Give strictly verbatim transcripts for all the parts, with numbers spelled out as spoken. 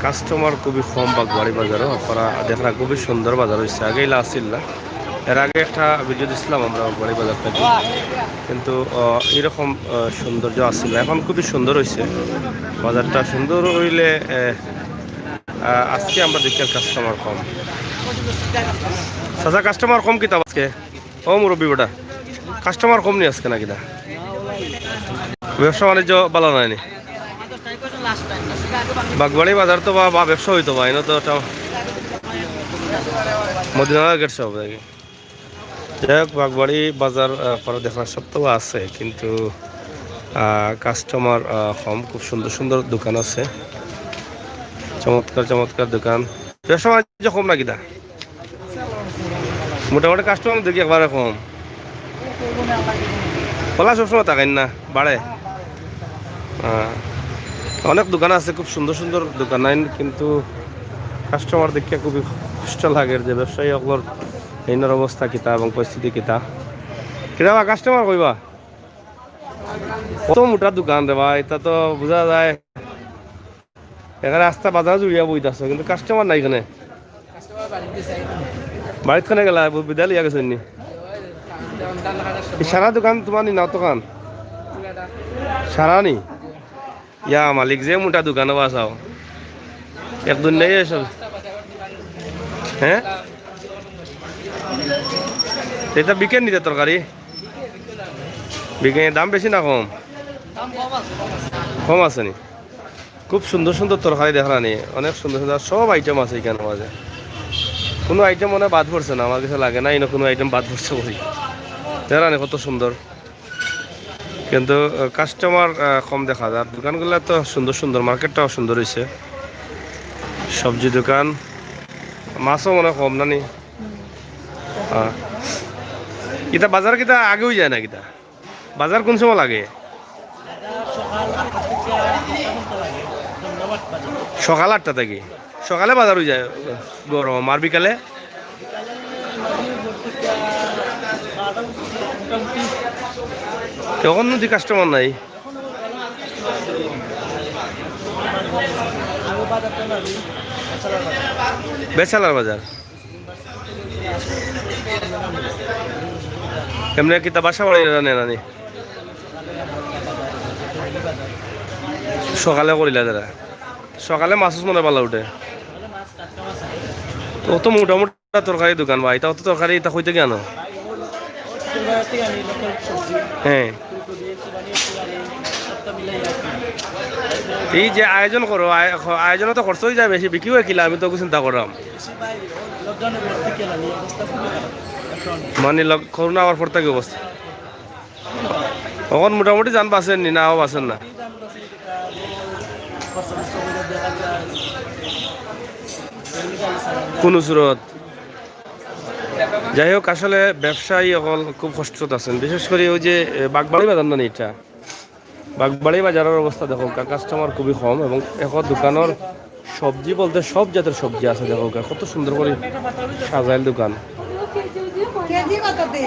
কাস্টমার খুবই কম বাগবাড়ি বাজারো। আপনারা দেখরা খুবই সুন্দর বাজার অইছে, আগে ইলা আছিল না। এর আগে একটা ভিডিও দিছিলাম আমরা বাগবাড়ি বাজার থাকি, কিন্তু আহ, এরকম আহ, সৌন্দর্য আছিল না। এখন খুবই সুন্দর অইছে বাজারটা। সুন্দর অইলে আহ, আহ, আজকে আমরা দেখি আর কাস্টমার কম। চাচা, কাস্টমার কম কিতা আজকে? ও মুরব্বী বেটা, কাস্টমার কম নি আজকে নাকি না? ব্যবসা বাণিজ্য ভালা নায় নি? বাগবাড়ি বাজার তো বা, বা ব্যবসা অইতো বা, ইনো তো একটা মদিনা মার্কেট সব আর কি। যাই হোক, বাগবাড়ি বাজার আহ, পরে দেখলাম সব তো আছে, কিন্তু আহ, কাস্টমার আহ, কম। খুব সুন্দর সুন্দর দোকান আছে, চমৎকার চমৎকার দোকান। ব্যবসা বাণিজ্য কম নাকি দা? মোটামুটি কাস্টমার দেখি একবারে কম। খোলা সবসময় থাকেন না, বাড়ে। হ্যাঁ, অনেক দোকান আছে, খুব সুন্দর সুন্দর দোকান আইন, কিন্তু কাস্টমার দেখিয়া খুবই কষ্ট লাগে যে ব্যবসায়ী অকলর এইনর অবস্থা কিতা এবং পরিস্থিতি কিতা। কিতা বা কাস্টমার কইবা? কত মোটা দোকান রে ভাই, ইতা তো বুঝা যায়। এখানে রাস্তা বাজার জুড়িয়া বইত আছে, কিন্তু কাস্টমার নাই এখানে। বাড়িত খানে গেলা, বি-, বিদায় লইয়া গেছে নি? এই সারা দোকান তোমার নি না অতখান? সারা নি? ইয়া মালিক, যে মোটা দোকানও বাসাও। এক দুনিয়াই সব। হ্যাঁ? এটা বিকেন নিতে তরকারি? বিকেন দাম বেশি না কম? কম আছে নি? খুব সুন্দর সুন্দর তরকারি দেখরানি, অনেক সুন্দর সুন্দর সব আইটেম আছে এখানে মাঝে। কোনো আইটেম মনে হয় বাদ পড়ছে না, আমার কাছে লাগে না, ইনো কোনো আইটেম বাদ পড়ছে বলি। দেখরানি কত সুন্দর, কিন্তু আহ, কাস্টমার আহ, কম দেখা যায়। দোকানগুলো তো সুন্দর সুন্দর, মার্কেটটাও সুন্দর হইছে, সবজি দোকান, মাছও মনে হয় কম না নি। হ্যাঁ, কিতা বাজার কিতা আগেও যায় না কিতা? বাজার কোন সময় লাগে? সকাল আটটা থাকি। সকালে বাজার হয়ে যায় গরম, আর বিকালে? তখন যদি কাস্টমার নাই। বেচালার বাজার। এমনি কিতা বাসা বাড়ি জানে নানি? সকালে করিলা যারা, সকালে মাছ মনে ভালা উঠে। তো অত মোটা মোটা তরকারি দোকান ভাই, তা অত তরকারি ইতা কইতে কেন? হ্যাঁ, এই যে আয়োজন করো, আয়-, আয়োজনে তো খরচ হয়ে যায় বেশি, বিক্রি হয় কিলা, আমি তো চিন্তা করলাম। মানে লক-, করোনা হওয়ার পর থেকে অবস্থা। এখন মোটামুটি যান বাঁচেন নি, নাও বাঁচেন না। কোন সুরত? যাই হোক, আসলে ব্যবসায়ী অকল খুব কষ্টত আছেন, বিশেষ করে ওই যে, এ, বাগবাড়ি বাজার না নি এটা? বাগবাড়ি বাজারের অবস্থা দেখো, কা-, কাস্টমার খুবই কম এবং এখন দোকানের সবজি বলতে সব জাতের সবজি আছে। দেখো, কত সুন্দর করে সাজাইল দোকান। কেজি কত দে?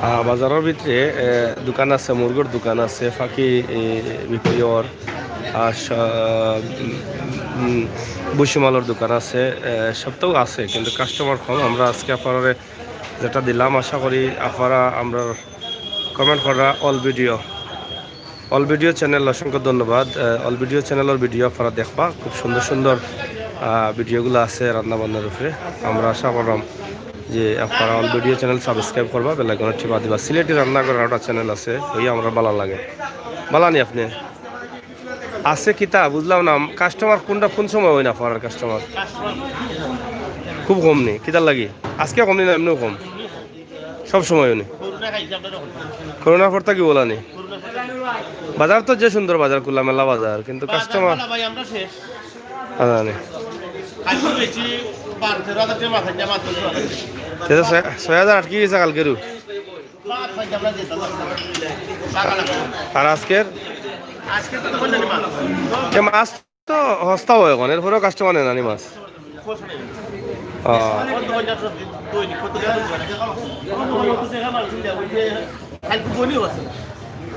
আহ, বাজারের ভিতরে, এ, দোকান আছে, মুরগর দোকান আছে, ফাঁকি, এ, বিক্রি অর, আর স-, উম, উম, ভুসিমালর দোকান আছে, এ, সবটাও আছে, কিন্তু কাস্টমার কম। আমরা আজকে আপনারা যেটা দিলাম, আশা করি আপনারা আমরা কমেন্ট করা all video, all video channel অসংখ্য ধন্যবাদ। আহ, অল ভিডিও চ্যানেলের ভিডিও আপনারা দেখবা, খুব সুন্দর সুন্দর, আহ, ভিডিওগুলো আছে রান্না বান্নার উপরে। আমরা আশা করলাম যে আপনারা অল ভিডিও চ্যানেল সাবস্ক্রাইব করবা, বেল আইকনটা টিপা দিবা। সিলেটি রান্নাঘর একটা চ্যানেল আছে, ওই আমরা ভালা লাগে। ভালা নি আপনি? আছে কিতা বুঝলাম না, কাস্টমার কোনটা কোন সময় হয় না, আপনার কাস্টমার খুব কম নি, কিতার লাগি? আজকে কম নি না, এমনিও কম? সব সময় উনি। করোনা খাইছে আপনারা কখন? করোনার পর থাকি বলা নেই। করোনা খাইছে। বাজার তো যে সুন্দর বাজার, খোলামেলা বাজার, কিন্তু বাজার কাস্টমার খোলা ভাই, আমরা শেষ। আদা নেই। কালকে বেশি বারো তেরো হাজার টাকা মাথায় দিয়ে মাত্র ছয় হাজার। সেটা ছয়, ছয় হাজার আটকে গেছে কালকেরও। মাছ খাইতে আমরা যেতাম না। টাকা লাগবে। আর আজকের? আজকে তো তখন জানি মাছ। এ মাছ তো সস্তা হয় এখন, এরপরেও কাস্টমার নেয় না নি মাছ। ও। কালকে বনি আছে।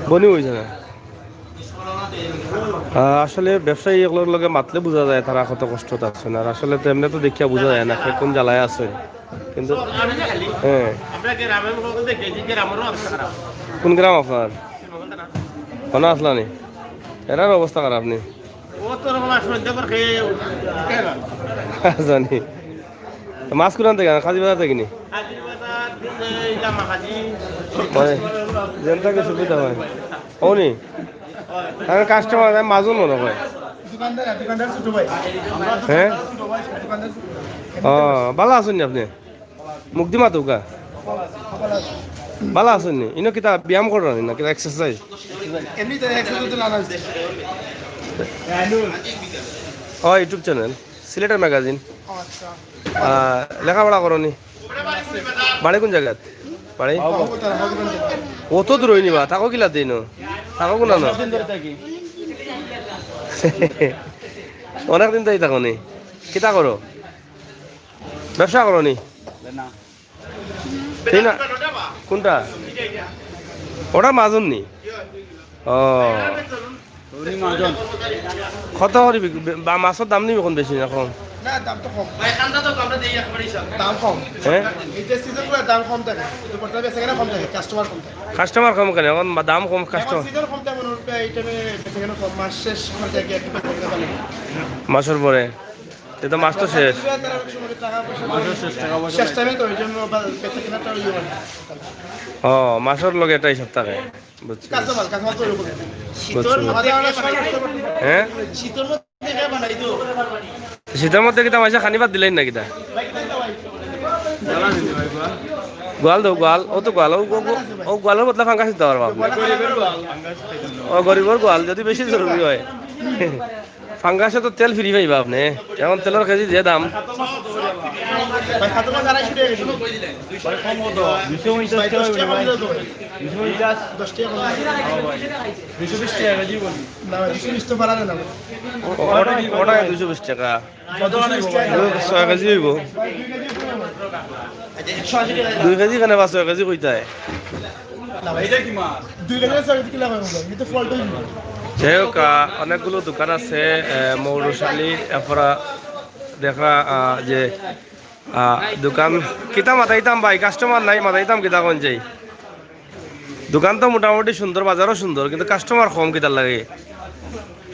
বনি অইছে না। আহ, আসলে ব্যবসায়ী অকলর লগে মাতলে বুঝা যায় তারা কত কষ্টত আছইন। আর আসলে তো এমনে তো দেখিয়া বুঝা যায় না কে কোন জ্বালায় আছইন। কিন্তু, হ্যাঁ। আমরা গ্রামে মনে হয় দেখি যে গ্রামেরও অবস্থা খারাপ। কোন গ্রাম আপনার? মনে আসলানি? এরার অবস্থা খারাপ নি? ও তো ওরকম আসলে দেখবার খেয়ে উঠে না। জানি। তো মাছ কোরআন থেকে আনো? কাজী বাজার থেকে নি? কাজী বাজার, এই জামা কাজী। মানে, যেন থাকে সুবিধা হয়। ও নি? কারণ কাস্টমার, আমি মাজন মনে হয়। দোকানদার, দোকানদার ছোট ভাই। হ্যাঁ? ছোট ভাই, দোকানদার ছোট ভাই। ও, ভালা আছইন নি আপনে? মুখ দি মাতউক্কা। ভালা আছইন নি? ইনো কিতা ব্যায়াম কররা নি না কিতা এক্সারসাইজ? এমনি তো এক্সারসাইজ তো নানা হচ্ছে। ও, YouTube চ্যানেল, সিলেটের ম্যাগাজিন। আচ্ছা। আহ, লেখাপড়া করো নি? বাড়ি কোন জাগাত? বাড়ি? অত দূর অইনি বা, থাকো কিলা দিন? থাকো কোন না? অনেক দিন তো এই থাকো নি। কিতা করো? ব্যবসা করো নি? না। ঠিক না? কোনটা? ওটা মাজন নি? ও। উনি মাজন। কত করি বিক-, বে-, বা মাছর দাম নি অখন বেশি না কম? না, দাম তো কম। দাম কম। হ্যাঁ? এই যে সিজনগুলো দাম কম থাকে। কিন্তু বর্তমানে বেচা কেনা কম থাকে, কাস্টমার কম থাকে। কাস্টমার কম কেনে? অখন বা-, দাম কম, এখন কাস্টমার। সিজন কম থাকে, মনে হয় এই টাইমে বেচা কেনা কম। মাস শেষ হওয়ার আগে একটু বেচা কেনা ভালো। মাসর পরে? তে তো মাস তো শেষ। তারা অনেক সময় টাকা পয়সা শেষ টাইমে তো ওই জন্য বা-, বেচা কেনাটা ইয়ে হয় না। ও, মাসর লগে এটা হিসাব থাকে। বুঝছি। কাঁচামাল, কাঁচামাল তৈরি করতে। বুঝছি। শীতর মধ্যে হ্যাঁ? শীতর মধ্যে কে বানাই তো? শীতর মধ্যে কিতা মাসে খানি বাদ দিলেন না কিতা? গোয়াল দেও, গোয়াল। ও তো গোয়াল, ও, ও, ও, ও গোয়ালর বদলা ফাঙ্গাস দিতা পারবা আপনে। ও গরিবর গোয়াল, যদি বেশি জরুরি হয়। ফাঙ্গাসে তো তেল ফ্রি পাইবা আপনে, এখন তেলর কেজি যে দাম। দুইশো পঞ্চাশ টাকা অইলো ভাই। দুইশো পঞ্চাশ। দশ টাকা কম। দুইশো বিশ টাকা কেজি বলি। না, দুইশো বিশ তো বাড়ালে না। ও-, ওটা, ওটা দুইশো বিশ টাকা। ছয় কেজি অইবো। দুই কেজি কেনে বা ছয় কেজি কইতায়? যাই হোক, আহ, অনেকগুলো দোকান আছে, আহ, মৌরশালী, এরপরে দেখা, আহ, যে, আহ, দোকান কিতা মাতাইতাম ভাই, কাস্টমার নাই, মাতাইতাম কিতা কোন যাই। দোকান তো মোটামুটি সুন্দর, বাজারও সুন্দর, কিন্তু কাস্টমার কম কিতার লাগে।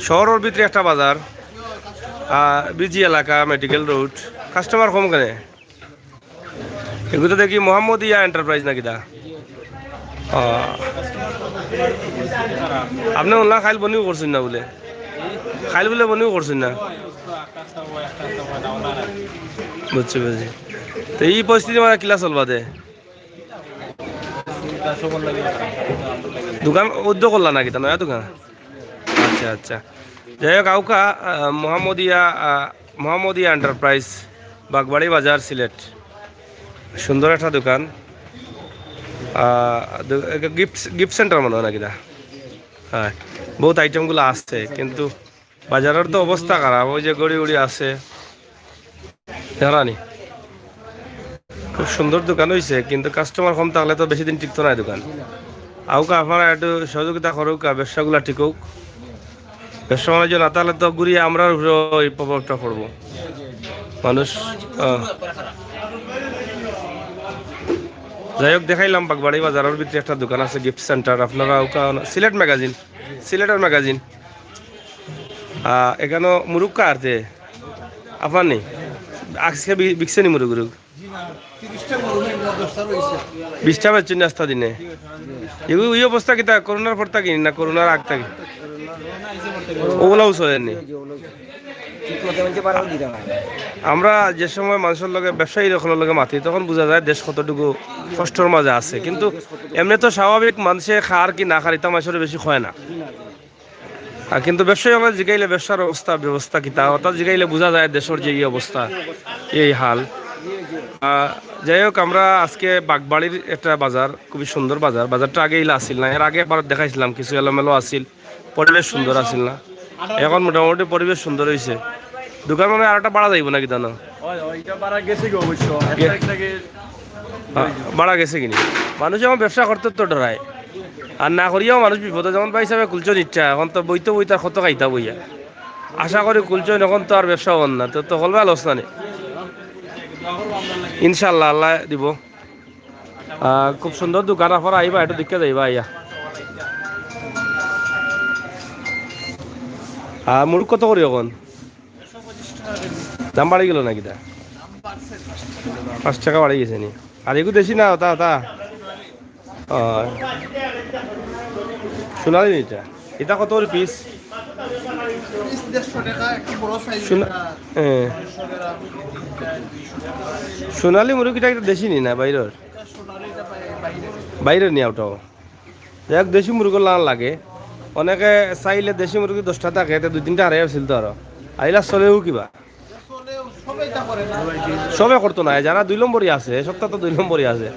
শহরর ভিতরে একটা বাজার, আহ, বিজি এলাকা, মেডিকেল রোড, কাস্টমার কম কেনে? এগুলো দেখি মোহাম্মদিয়া এন্টারপ্রাইজ না কিতা? ও। আপনে অনলা খাইল বনিও করছইন না বুলে? খাইল বুলে বনিও করছইন না? বুঝছি, বুঝছি। তো এই পরিস্থিতি মানে কিলা চলবা দে? দোকান উদ্যোগ করলা না কিতা? নয়া দোকান? আচ্ছা, আচ্ছা। যাই হোক, আউক্কা, আহ, মোহাম্মদিয়া, আহ, মোহাম্মদিয়া এন্টারপ্রাইজ, বাগবাড়ি বাজার, সিলেট। সুন্দর একটা দোকান। আহ, দো-, একটা গিফট, গিফট সেন্টার মনে হয় না কিতা? হ্যাঁ, বহুত আইটেমগুলো আছে, কিন্তু বাজারর তো অবস্থা খারাপ। ওই যে ঘড়ি উড়ি আছে, জানি। খুব সুন্দর দোকান অইছে, কিন্তু কাস্টমার কম থাকলে তো বেশি দিন টিকতো নায় দোকান। আউক্কা, আপনারা একটু সহযোগিতা করউক্কা, ব্যবসাগুলা টিকউক। ব্যবসা বাণিজ্য না থাকলে তো ঘুরিয়া আমরার উপরে ওই প্রভাবটা পড়বো। মানুষ, আহ, যাই হোক, দেখাইলাম বাগবাড়ি বাজারর ভিতরে একটা দোকান আছে, গিফট সেন্টার। আপনারা আউক্কা, সিলেট ম্যাগাজিন, সিলেটর ম্যাগাজিন। আহ, এখানো মুরুগ কার তে? আপনার নি? আজকে বি-, বিকছে নি মুরুগ উরুগ? বিশটা বেচছইন নি আস্তা দিনে? এই, এই অবস্থা কিতা? করোনার পর থাকি না করোনার আগ থাকি? ওগুলাও চলের নি? আমরা যে সময় মানষর লগে, ব্যবসায়ী অকলর লগে মাতি, তখন বুঝা যায় দেশ কতটুকু কষ্টর মাঝে আছে। কিন্তু এমনে তো স্বাভাবিক, মানষে খার কি না খার, ইতা মানষরে বেশি কয় না। আর কিন্তু ব্যবসায়ী অকলরে জিগাইলে ব্যবসার অবস্থা, ব্যবস্থা কিতা, অর্থাৎ জিগাইলে বুঝা যায় দেশর যে এই অবস্থা, এই হাল। আহ, যাই হোক, আমরা আজকে বাগবাড়ির একটা বাজার, খুবই সুন্দর বাজার। বাজারটা আগে ইলা আছিল না, এর আগে একবার দেখাইছিলাম, কিছু এলোমেলো আছিল, পরিবেশ সুন্দর আছিল না। এখন মোটামুটি পরিবেশ সুন্দর অইছে। দোকান মানে আরোটা বাড়া যাইবো নাকি জানো? ওই, ওইটা বাড়া গেছে কি অবশ্য, এক গে-, তারিখ থেকে আহ, বাড়া গেছে কিনি? মানুষ এখন ব্যবসা করতে তো ডরায়। আর না করিয়াও মানুষ বিপদো, যেমন ভাইসাবে খুলছইন ইটা, এখন তো বইতে বইতে আর কত খাইতা বইয়া। আশা করি খুলছইন, এখন তো আর ব্যবসা অইন না, তো, তো হকলবায় লস না নি? ইনশাআল্লাহ, আল্লায় দিবো। আহ, খুব সুন্দর দোকান, আপনারা আইবা, একটু দেখিয়া যাইবা আইয়া। আর মুরগ কত করি এখন? দাম বাড়ি গেল না কিতা? পাঁচ টেকা বাড়ি গেছে নি? আর এগু দেশি না, ওটা, ওটা? ও। সোনালি নি ইটা? ইটা কত করি পিস? পিস দেড়শো টেকা, একটু বড় সাইজ সোনা-, এটা। হ্যাঁ। সোনালি মুরগিটা একটা দেশি নি না বাইরের? এটা সোনালি, এটা বাই-, বাইরে। বাইরের নি ওটাও। যাই হোক, দেশি মুরগির লান লাগে। অনেকে চাইলে দেশি মুরগি দশটা থাকে, এতে দুই তিনটা হারাই আছিল তো আরো। আইলা চলেও কিবা। সবে করতো না, যারা দুই নম্বরই আছে, সবটা তো দুই নম্বরই আছে।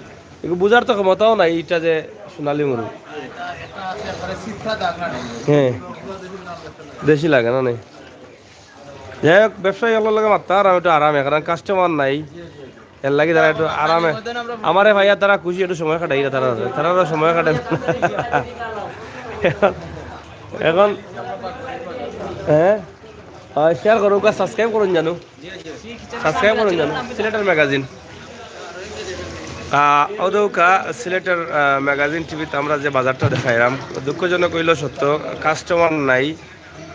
এগু বুঝার তো ক্ষমতাও নাই, ইটা যে সোনালি মুরগ। হ্যাঁ, দেশি লাগে না, নাই? যাই হোক, ব্যবসায়ী অকলর লগে মাততাম আর আমি একটু আরামে, কারণ কাস্টমার নাই। এর লাগি তারা একটু আরামে, আমারে পাইয়া তারা খুশি, একটু সময় কাটাই, তারা, তারা সময় কাটাই। এখন, হ্যাঁ, শেয়ার করুক্কা, সাবস্ক্রাইব করুন জানো, সাবস্ক্রাইব করুন জানো, সিলেটের ম্যাগাজিন। আহ, ওদৌকা সিলেটের, আহ, ম্যাগাজিন টিভিতে আমরা যে বাজারটা দেখাইলাম, দুঃখজনক হইল সত্য, কাস্টমার নাই।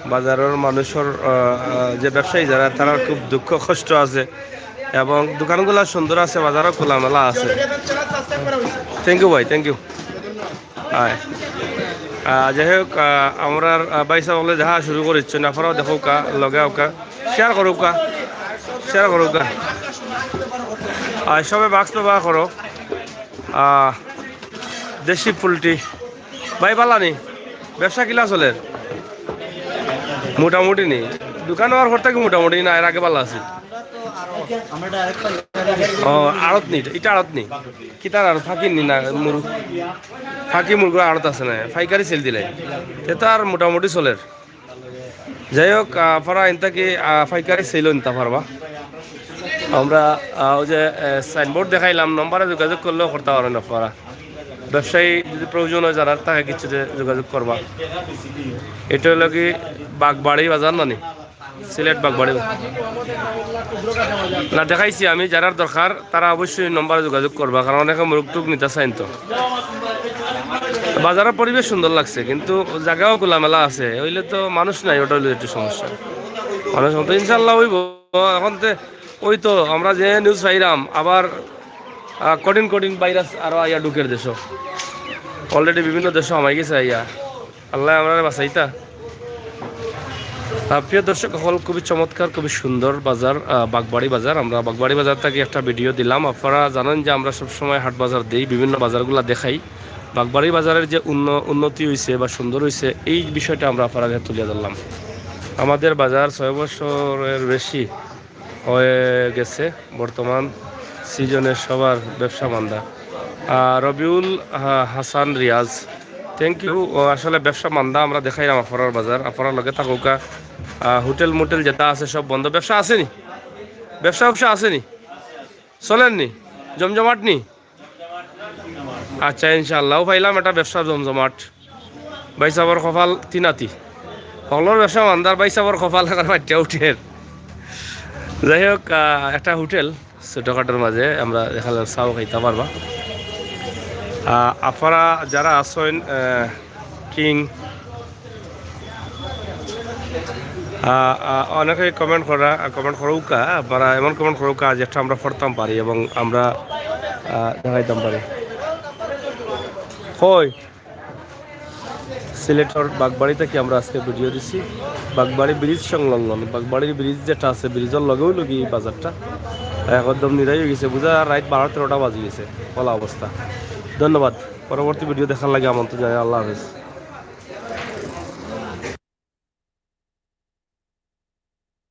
বাজারের মানুষের, আহ, আহ, যে ব্যবসায়ী যারা, তারা খুব দুঃখ কষ্ট আছে এবং দোকানগুলা সুন্দর আছে, বাজারও খোলামেলা আছে। থ্যাংক ইউ ভাই, থ্যাংক ইউ। হ্যাঁ। আহ, যাই হোক, আহ, আমরা, আহ, ভাইসাব অকলে দেখা শুরু করিচ্ছি, আপনারাও দেখুক্কা, লগে আউক্কা, শেয়ার করুক্কা, শেয়ার করুক্কা। আর সবে মাস্ক ব্যবহার করো। আহ, দেশি পোলট্রি। ভাই, বালা নি? ব্যবসা কিলা চলের? মোটামুটি নি। দোকান হওয়ার পর থাকি মোটামুটি না, এর আগে বালা আছিল। ও, আড়ত নি, ইটা আড়ত নি। কিতার আড়ত? ফাঁকি নি না, মুরগ? ফাঁকি মুরগর আড়ত আছে না, পাইকারি সেল দিলে। তে তো আর মোটামুটি চলের। যাই হোক, আহ, আপনারা ইন থাকি, আহ, পাইকারি সেলও নিতা পারবা। আমরা, আহ, ওই যে, আহ, সাইনবোর্ড দেখাইলাম, নম্বরে যোগাযোগ করলেও করতা পারইন আপনারা। ব্যবসায়ী যদি প্রয়োজন হয় যারার, তাকে কিছুতে যোগাযোগ করবা। এটা হলো কি বাগবাড়ি বাজার নানি? সিলেট বাগবাড়ি বাজার। না, দেখাইছি আমি, যারার দরকার তারা অবশ্যই নম্বরে যোগাযোগ করবা, কারণ অনেকে মুরগ টুক নিতা চাইন তো। বাজারের পরিবেশ সুন্দর লাগছে, কিন্তু জাগাও খোলামেলা আছে, হইলে তো মানুষ নাই, ওটা হইলে একটু সমস্যা। মানুষ মতো ইনশাল্লাহ হইব। এখন তে ওই তো আমরা যে নিউজ পাইলাম, আবার, আহ, কঠিন কঠিন ভাইরাস আরো আইয়া ঢুকের দেশো। Already বিভিন্ন দেশো হামাই গেছে আইয়া। আল্লাহ আমরারে বাঁচাইতা। আহ, প্রিয় দর্শক অকল, খুবই চমৎকার, খুবই সুন্দর বাজার, আহ, বাগবাড়ি বাজার। আমরা বাগবাড়ি বাজার থাকি একটা ভিডিও দিলাম। আপনারা জানেন যে আমরা সবসময় হাট বাজার দেই, বিভিন্ন বাজারগুলা দেখাই। বাগবাড়ি বাজারের যে উন্ন-, উন্নতি হইছে বা সুন্দর হইছে, এই বিষয়টা আমরা আপনারারে তুলিয়া ধরলাম। আমাদের বাজার ছয় বছরের বেশি হয়ে গেছে, বর্তমান সিজনে সবার ব্যবসা মান্দা। আহ, রবিউল হা-, হাসান রিয়াজ, thank you। ও, আসলে ব্যবসা মান্দা, আমরা দেখাইলাম আপনারার বাজার, আপনারা লগে থাকুক্কা। আহ, হোটেল মোটেল যেটা আছে সব বন্ধ, ব্যবসা আছে নি? ব্যবসা ব্যবসা আছে নি? চলের নি? জমজমাট নি? আচ্ছা, ইনশাআল্লাহ, ও পাইলাম একটা ব্যবসা জমজমাট। ভাইসাবর কপাল তিন আতি। হকলর ব্যবসা মান্দার, ভাইসাবর কপাল এখন ফাটিয়া উঠের। যাই হোক, আহ, একটা হোটেল ছোটখাটোর মাঝে আমরা এখানে চাও খাইতা পারবা। আহ, আপনারা যারা আছেন, আহ, কিং, আহ, আহ, অনেকে comment করা, comment করুক্কা, আপনারা এমন comment করুক্কা যেটা আমরা পড়তাম পারি এবং আমরা, আহ, দেখাইতাম পারি। কই? সিলেটর বাগবাড়ি থাকি আমরা আজকে ভিডিও দিছি। বাগবাড়ি ব্রিজ সংলগ্ন, বাগবাড়ির ব্রিজ যেটা আছে, ব্রিজর লগেও লগি এই বাজারটা। একদম নিরাই হয়ে গেছে, বুঝা যায় রাইত বারো তেরোটা বাজি গেছে, খোলা অবস্থা। ধন্যবাদ। পরবর্তী ভিডিও দেখার লাগি আমন্ত্রণ জানাই। আল্লাহ হাফেজ।